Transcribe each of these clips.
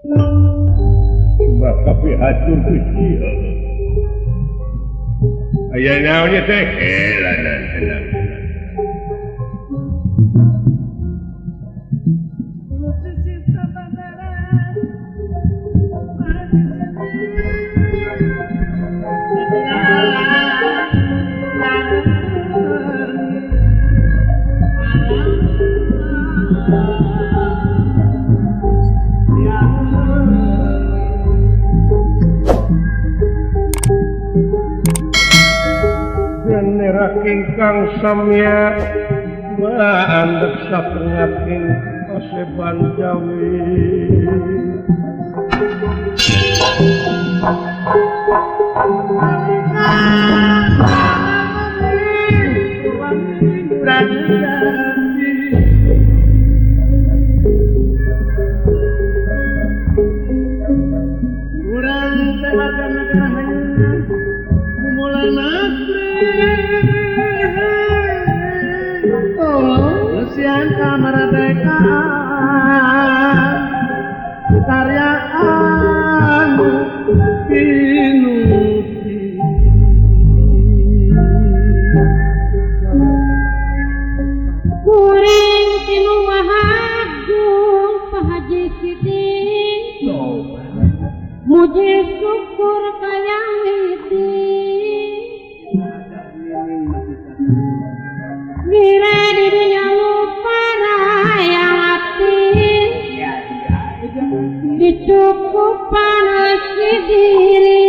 Maka pihatur Gusti. Aya naon ieu teh? Tenang, tenang. Ingkang samya maandhep satengating paseban Jawi. Muji syukur kayang widi Mire di dunia lupa raya hati dicukupan si diri.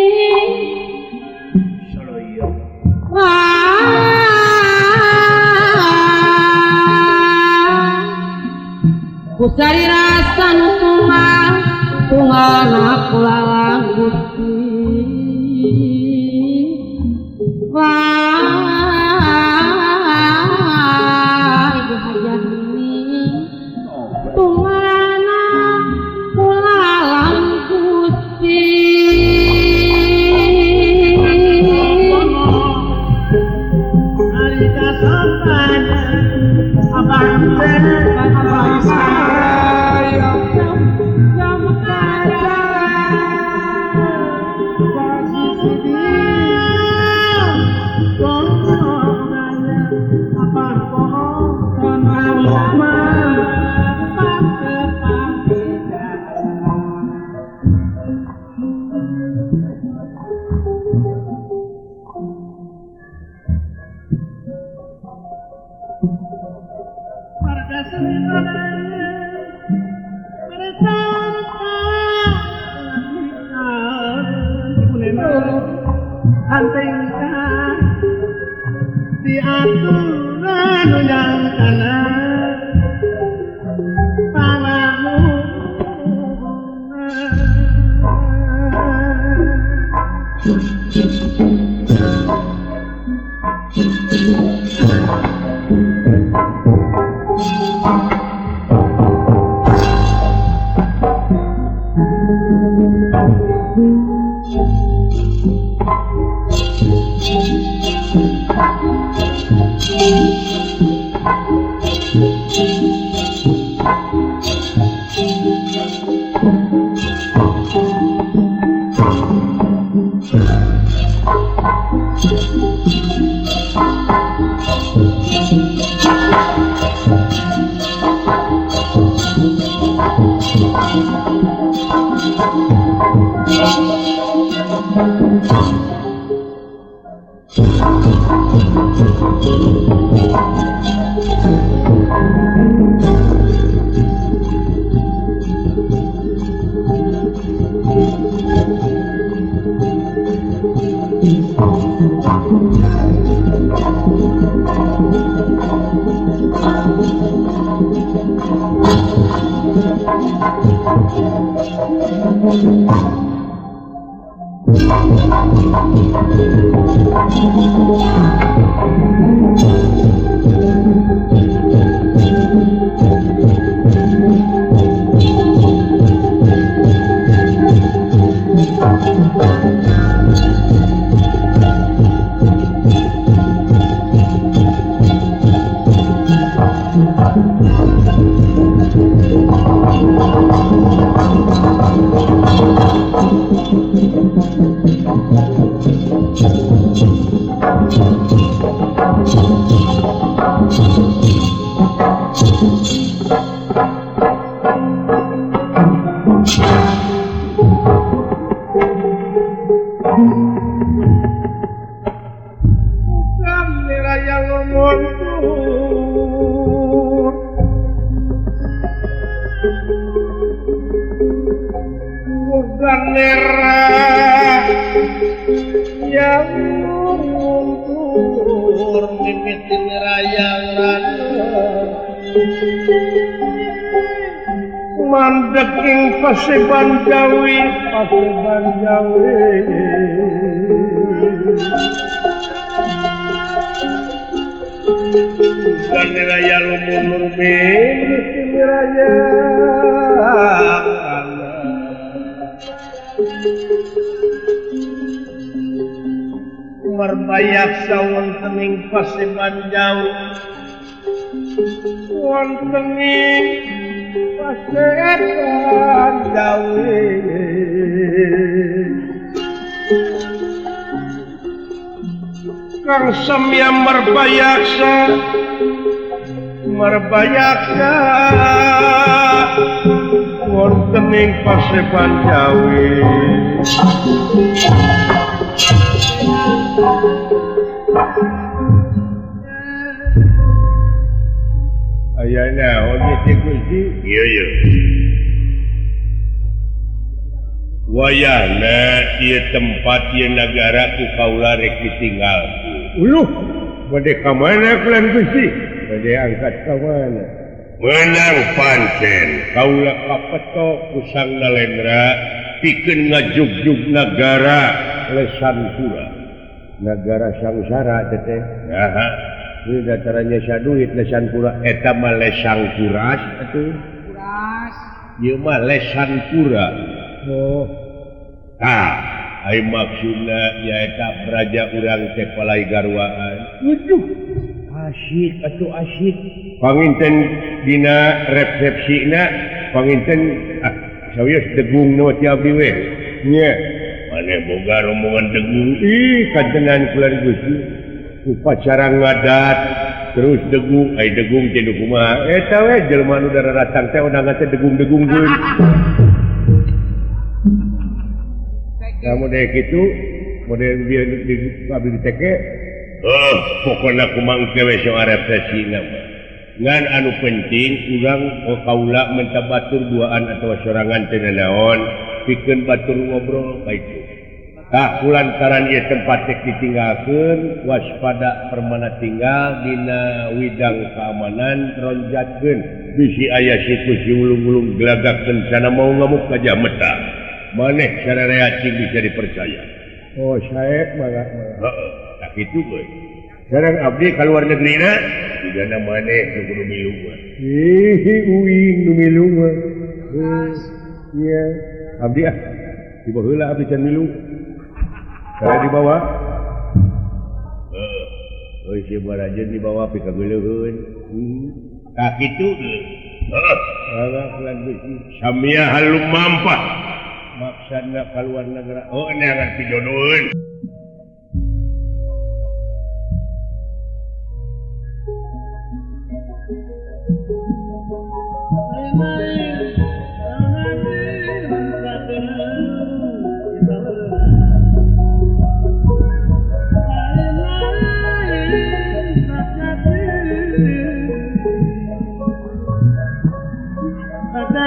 Kusari rasa nutunggal tunggal aku lalang Gusti. Wah, Ibu Hajah ini tunggal aku lalang Gusti. Nera yang mundur mimiti rayang mandek ing Paseban Jawi Paseban Jawi Ganiraya lumunur mimiti rayang Marbayaksa wonten ing Paseban Jawi wonten ing Paseban Jawi Kang Samya marbayaksa marbayaksa wonten ing Paseban Jawi. Aya naon teh Gusti? Ieu ieu. Wayahna ieu tempat ieu nagara ku kaula rek ditinggal. Uluh, bade ka mana kulan Gusti? Bade angkat ka mana? Meunang pancen kaula kapeto ku Sang Nalendra pikeun ngajugjug nagara Lesan Pura. Nagara sangsara teh. Aha. Ini datarannya saduit Lesan Pura eta mah Lesang Kuras atuh. Kuras. Ieu mah Lesan Pura. Oh. Tah, ai maksudna nyaeta praja urang teh palai garwaan. Waduh. Asyik atuh asyik. Panginten dina resepsina panginten ah sawios degung nu ti abdi we. Nya. Maneh boga rombongan degung. Ih, kantenan kula Gusti. Upacara ngadat terus degung ai degung teh nu kumaha eta we jelema nu daratang teh undangan teh degung-degung geun. Nah model kitu model bieu di abdi diteke heuh pokona kumaha engke we soal resepsina mah. Ngan anu penting urang kaula menta batur duaan atawa sorangan teh nanaon pikeun batur ngobrol ka itu. Tah kulantaran ieu tempat teh ditinggalkeun waspada permana tinggal dina widang keamanan ronjatkeun bisi aya siku si ulung-ulung gelagak kencana mau ngamuk ka Jameta maneh sararea cing bisa dipercaya. Oh sae mangga heeh tah kitu euy sareng abdi ka luar negerina digana maneh nu kudu milu mah. Ih uing nu milu mah. Iya abdi ah dibawa heula abdi can milu. Saya dibawa. Heeh. Euy si barajeun dibawa pika geuleuheun. Tah kitu deui. Heeh. Mangga Gusti. Samia halum mampah. Maksudna ka luar negara. Oh neangan pijodoheun. Mata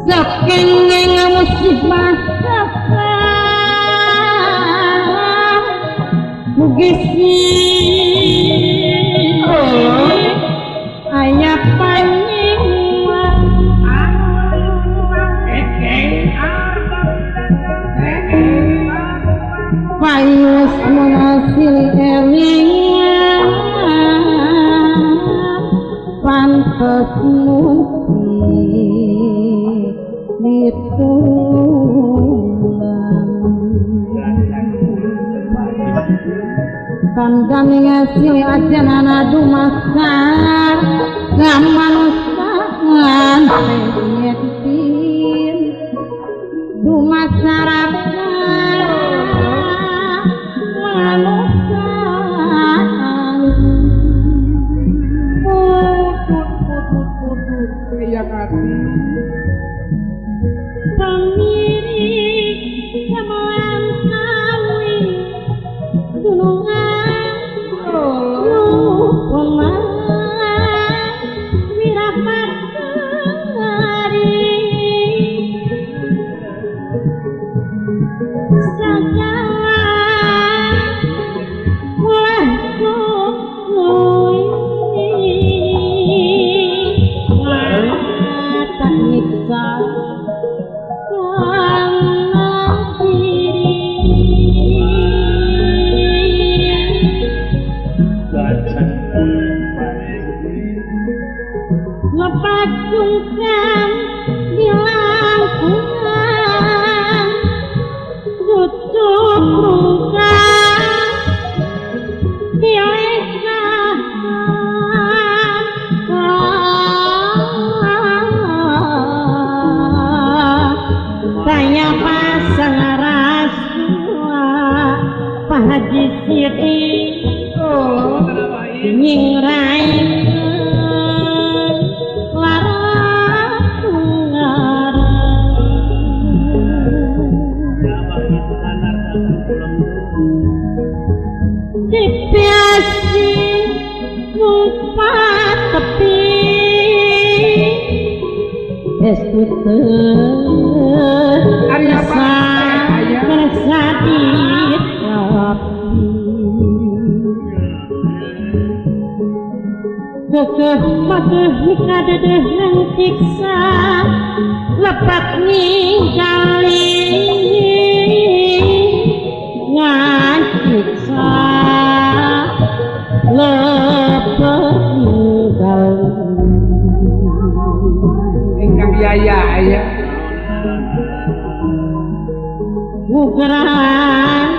Sakengeng musibah sasa mugi aya panyingwa payus munasil elingan pantes munti ditulungan tandang ngasil ajanana dumasar kamanusan penyetin dumasarakan manusan putut putut putut iya kati pemirik gamelan kawi dunungan lukuman wirapatari sagala ulah sukui tak nyiksa karena diri lepat jungkang di langkungan cucuk rungkang dilekahan saya pasang rasua Pak Haji Siti nyingrai dipiasi ngumpat tepi es putih bisa bersadit api kekeh makeh mikadedeh nang ciksa lepat ninggali ngaciksa lepat ninggali ingkang yaya aya ukuran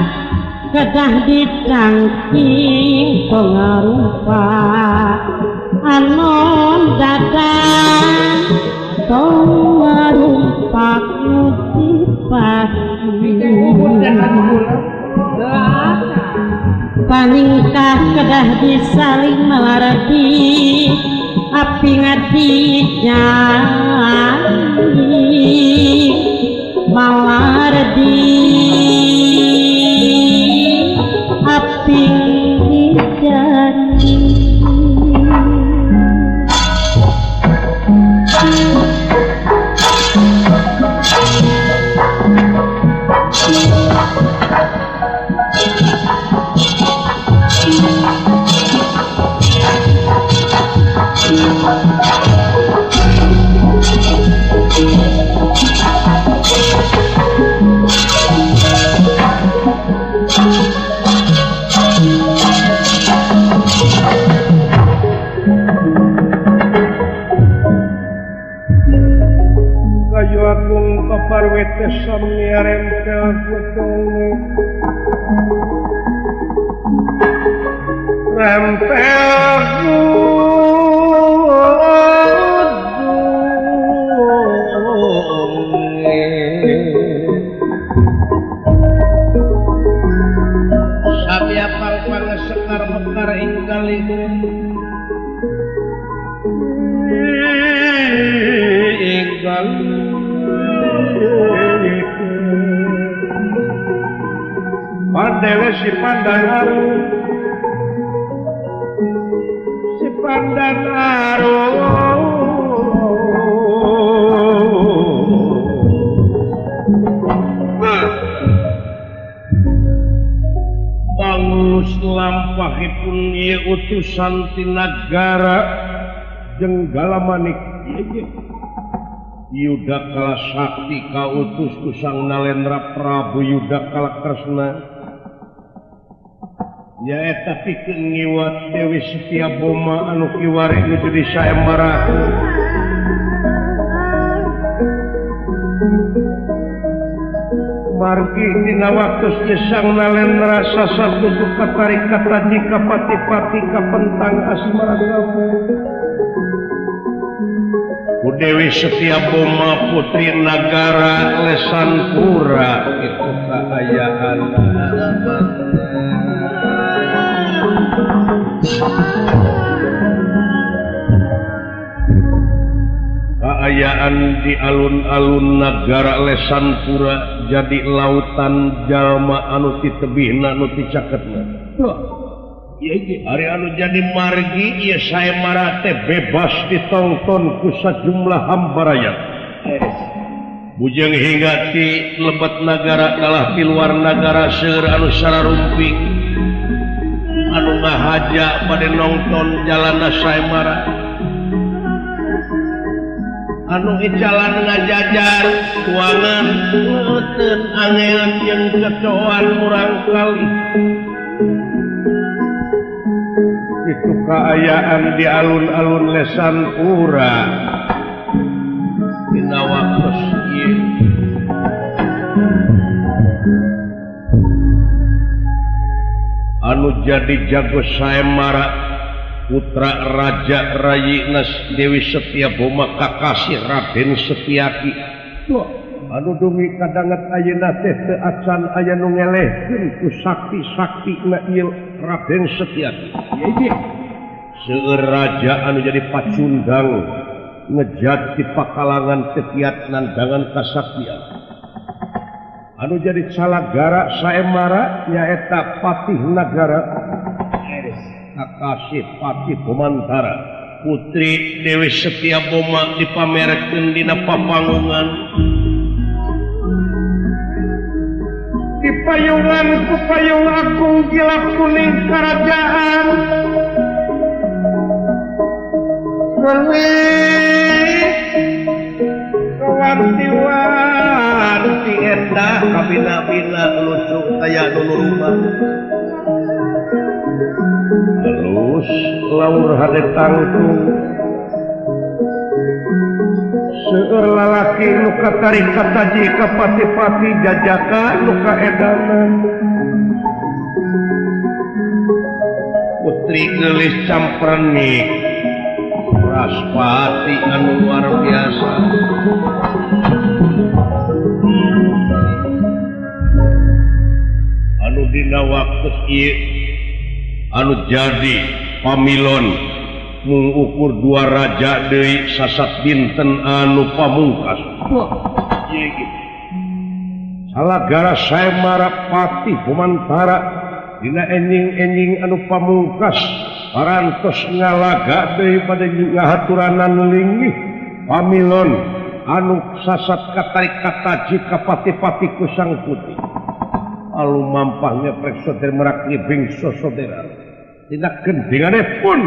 kedah ditangking pengarupa anon dadang pengarumpak paningkah kedah disaling melarati api ngati janji malardi api janji. Kayu agung kaparwete samya rempel kutonge rempel kutonge samya pangpang sekar mekar ingkal ingkal Pandele si pandan arum, si pandan arum. Ieu utusan ti nagara jeung Galamanik. Yudakala Sakti kautus ku Sang Nalendra Prabu Yudakala Kresna nyaeta pikeun ngiwat Dewi Setia Boma anu kiwari nu jadi saembara. Margi dina waktu Sang Nalendra sasar tutup katarik kataji kapati-pati kapentang asmara ku Dewi Setia Boma putri nagara Lesanpura itu kaayaan. Kaayaan di alun-alun nagara Lesanpura jadi lautan jalma anu ti tebihna anu ti caketna. Ari anu jadi margi ieu saemara teh bebas ditonton ku sajumlah hambaraya. Bujeng hingga ti lebet nagara kalah ti luar nagara seueur anu sararumping anu ngahaja bade nongton jalana saemara. Anu icalan ngajajar tuangan leuteun angeun jeung kecoan murang kali. Itu kaayaan di alun-alun Lesanpura dina waktu ieu. Anu jadi jago saemara putra Raja Rayi Nas Dewi Setia Boma kakasih Raden Setiaki. Anu dungi kadanget ayeuna teh teu acan aya nu ngelehkeun ku sakti-sakti na ieu Raden Setiaki. Seueur raja anu jadi pacundang ngejat di pakalangan tetiat nandangan kasaktian. Anu jadi calagara saemara nyaeta patih nagara kakasih Patih Bomantara. Putri Dewi Setia Boma dipamerkeun dina papanggungan. Di payungan ku payung akung gilap kuning kerajaan. Wanti-wanti eta kabina-bina lucu kaya nu rumah. Terus laur hade tangtung seueur lalaki nu katarik kataji ka pati-pati jajaka nu kaedanan. Putri geulis camprenik Raspati anu luar biasa. Anu dina waktu ieu anu jadi pamilon mung ukur dua raja deui sasat dinten anu pamungkas. Salagara saemara Patih Bomantara dina enjing-enjing anu pamungkas parantos ngalaga deui pada ngahaturanan linggih pamilon anu sasat katarik kataji ka pati-pati ku Sang Putri. Alu mampah ngeprek soder merak ngibing sosodera dina gendingane pun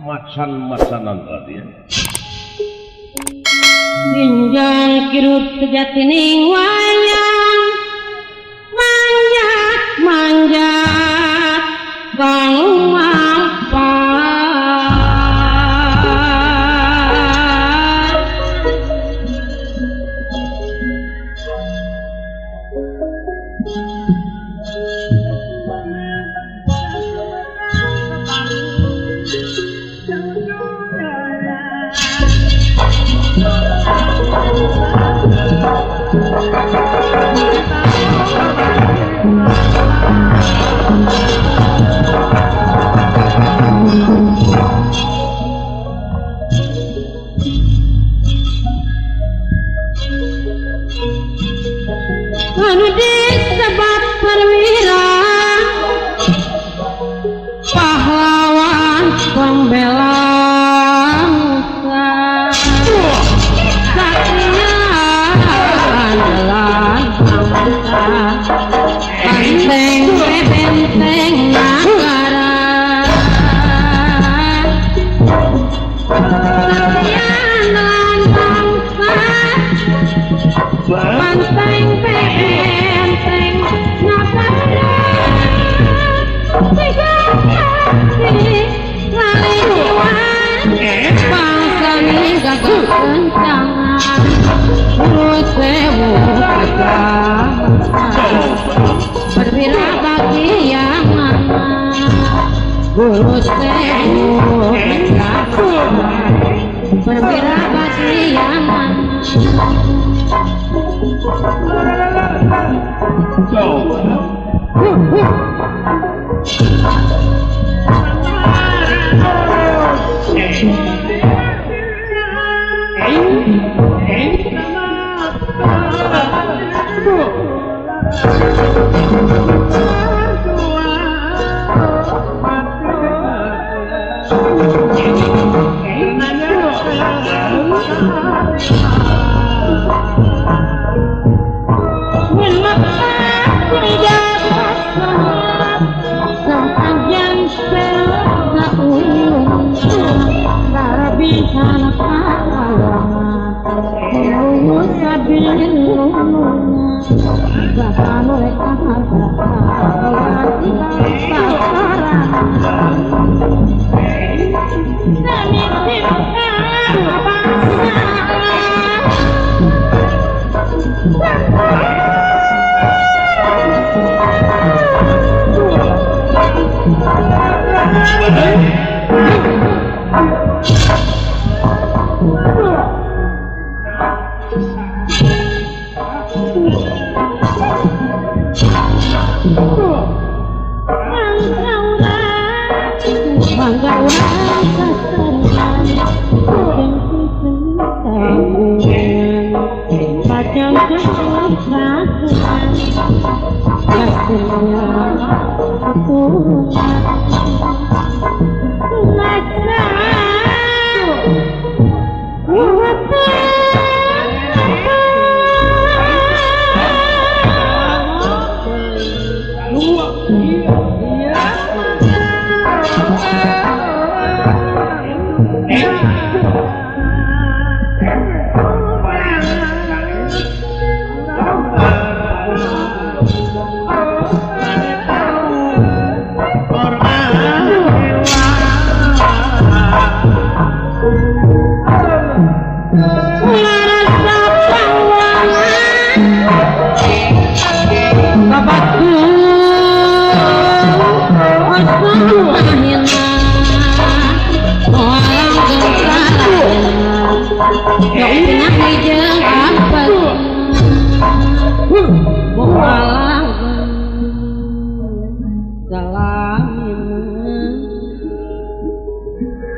macan-macanan tadi. Ginjang kirut sejatining wayang manjat manjat bangun mampat. Anu disebat perwira pahlawan pembela bangsa, satria andalan. Bulus teh perwira basiaman.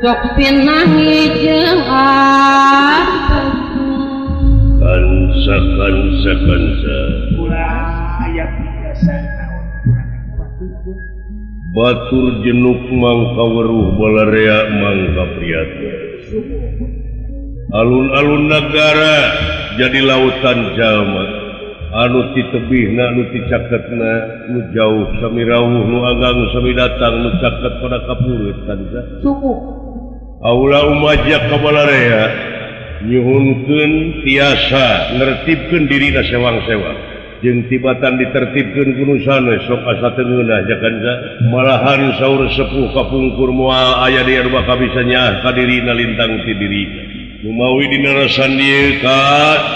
Sok pinangi jeung kansa kansa kansa ulah aya biasa naon batur jenuk mangka weruh balarea mangka priyatna alun-alun nagara jadi lautan jalma anu ti tebihna anu ti caketna nu jauh sami rawuh nu agang sami datang nu caket pada kapureut kansa suku aula umajak ka balarea nyuhunkeun tiasa nertibkeun dirina sewang-sewang jeung tibatan ditertibkeun ku nu sanes sok asa teu ngeunah ja kansa malahan saur sepuh kapungkur moal aya di anu bakal bisa nyaah ka dirina lintang ti dirina numawi dina rasan ieu ka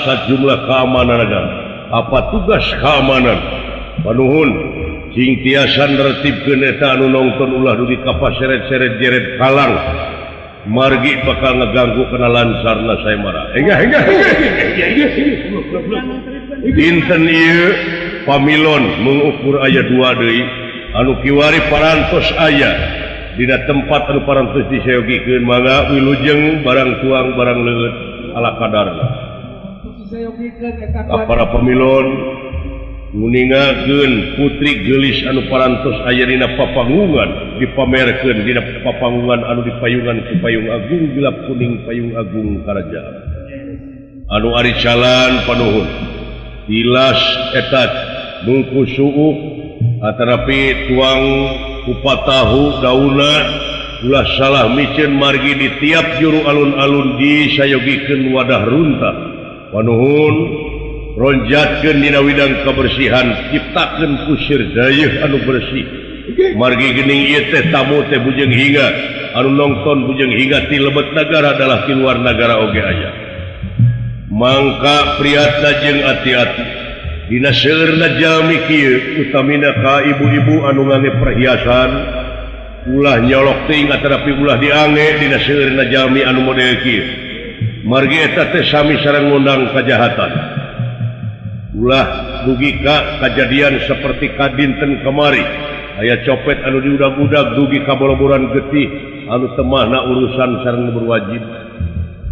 sajumlah keamanan agama apa tugas keamanan panuhun sing tiasa nertibkeun eta anu nongton ulah dugi ka paseret-seret jeret kalang margi bakal ngeganggu kana lansarna saemara. Dinten ieu pamilon mengukur aya dua deui anu kiwari parantos aya dina tempat anu parantos disayogikeun mangga wilujeng barang tuang barang leueut ala kadarna. Para pamilon nguningakeun putri geulis anu parantos aya dina papanggungan dipamerkeun dina papanggungan anu dipayungan ku payung agung gelap kuning payung agung karajaan anu ari jalan panuhun tilas etat bungkus suuk atanapi tuang kupat tahu dauna ulah salah miceun margi di tiap juru alun-alun disayogikeun wadah runtah panuhun ronjatkeun dina widang kebersihan ciptakeun kusir dayeuh anu bersih margi geuning ieu teh tamu teh bujeng hingga anu nongton bujeng hingga ti lebet nagara adalah ti luar nagara oge aya mangka priatna jeung ati-ati dina seueurna jalmi kieu utamina ka ibu-ibu anu ngangge perhiasan Ulah nyolok teuing atanapi ulah diange dina seueurna jalmi anu model kieu. Margi eta teh sami sareng ngundang kajahatan. Ulah dugi ka kajadian seperti kadinten kamari. Aya copet anu diudag-udag dugi ka boroboran getih anu temahna urusan sareng berwajib.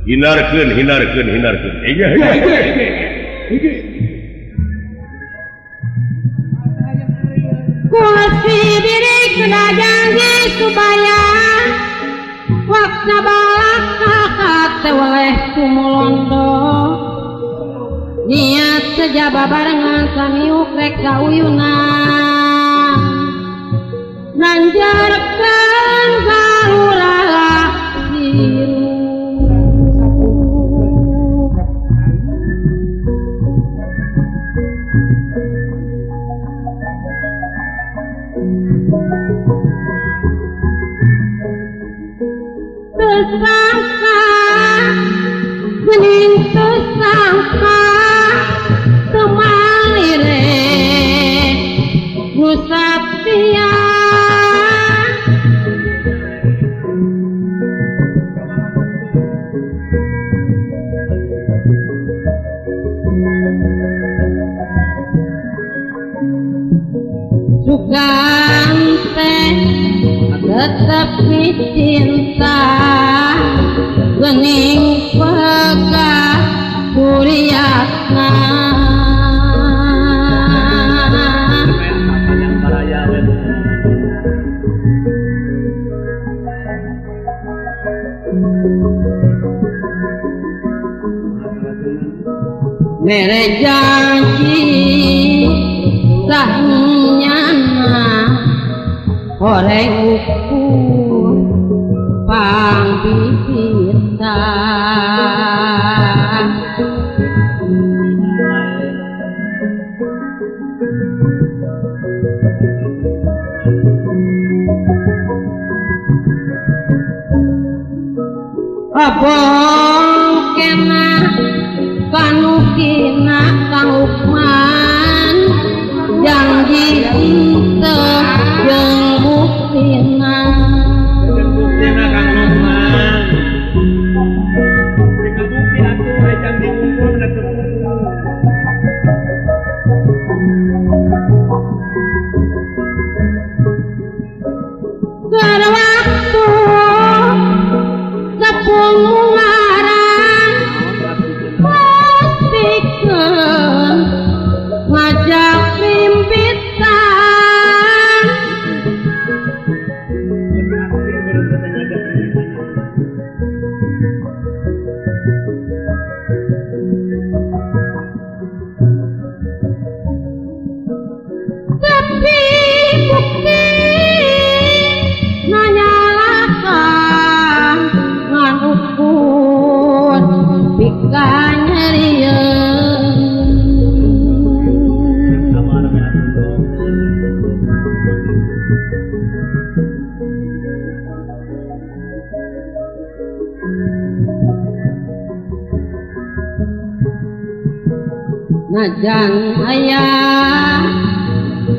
Hinarkeun hinarkeun hinarkeun. Kuasi diri kena janji supaya wakna balak kakak teweleh tumulondo niat sejaba barengan samiuk rek kauyunan nanjarkeun saurah siru. Tersangka bening tersangka temalire nusapia sugan teh tetep cinta gening peka kuriatna. Mere janji sahnyana horeng ukur pangbibita. Abong kena panukina Kang Lukman janji henteu jeung buktina. Jeung buktina Kang Lukman. Sing bukti atuh we janji ngumpul na teu. Keur waktu sepung mungaran pastikeun ngajak mimpitan. Tapi bukti nanyalakan ngan ukur pika nyerieun. Najan aya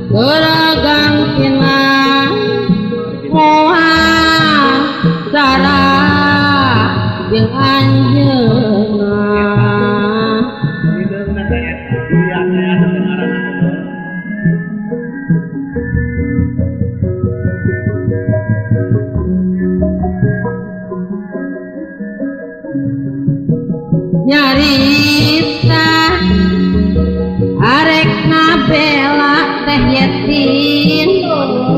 geragang tina moal cara jeung anjeunna. Nyarita arek nabela teh yetin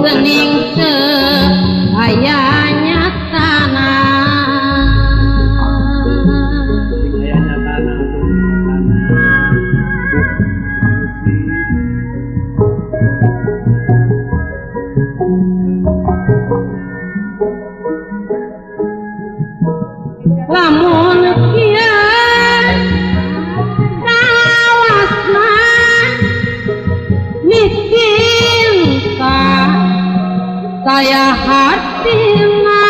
gening teu aya nyatana. Lamun kieu sawasna micinta saya hatina.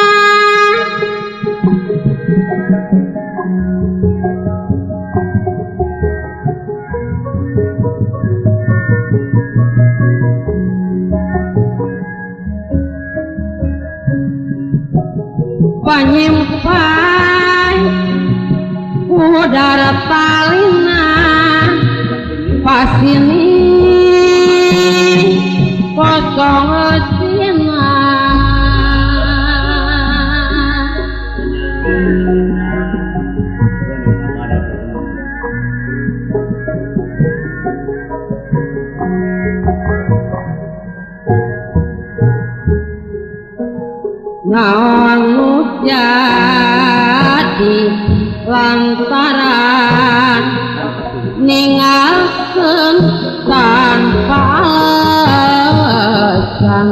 Panyimpai udara palina pasini kosong sina. Naon nu jadi lantaran ningalkeun tanpa alasan.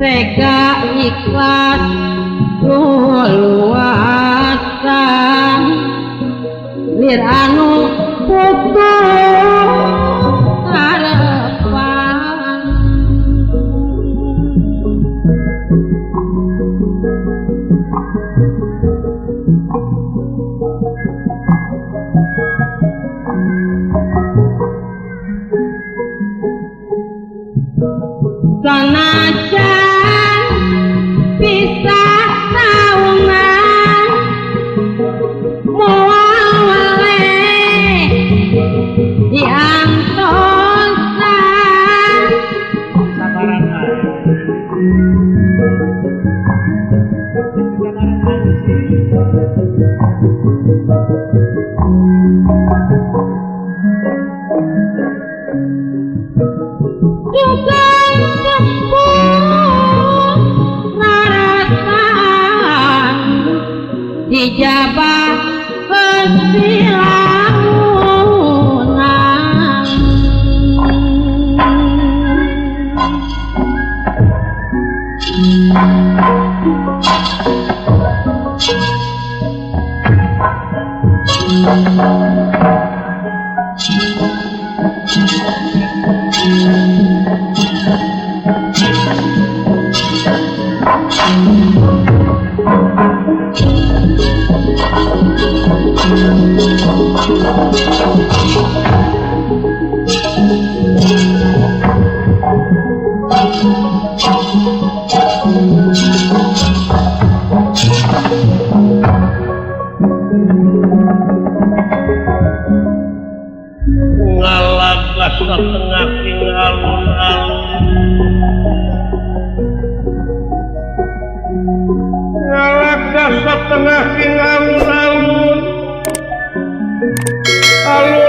Tega ikhlas luluasan lir anu putus harapan. Sanajan bisa saungan moal weleh diantosan. Sabaran wae. Sabaran wae sih. Dugang sempur rarasaan dijabah kesilamunan. Ngalagas setengah ing alun-alun, ngalagas setengah ing alun-alun, alun.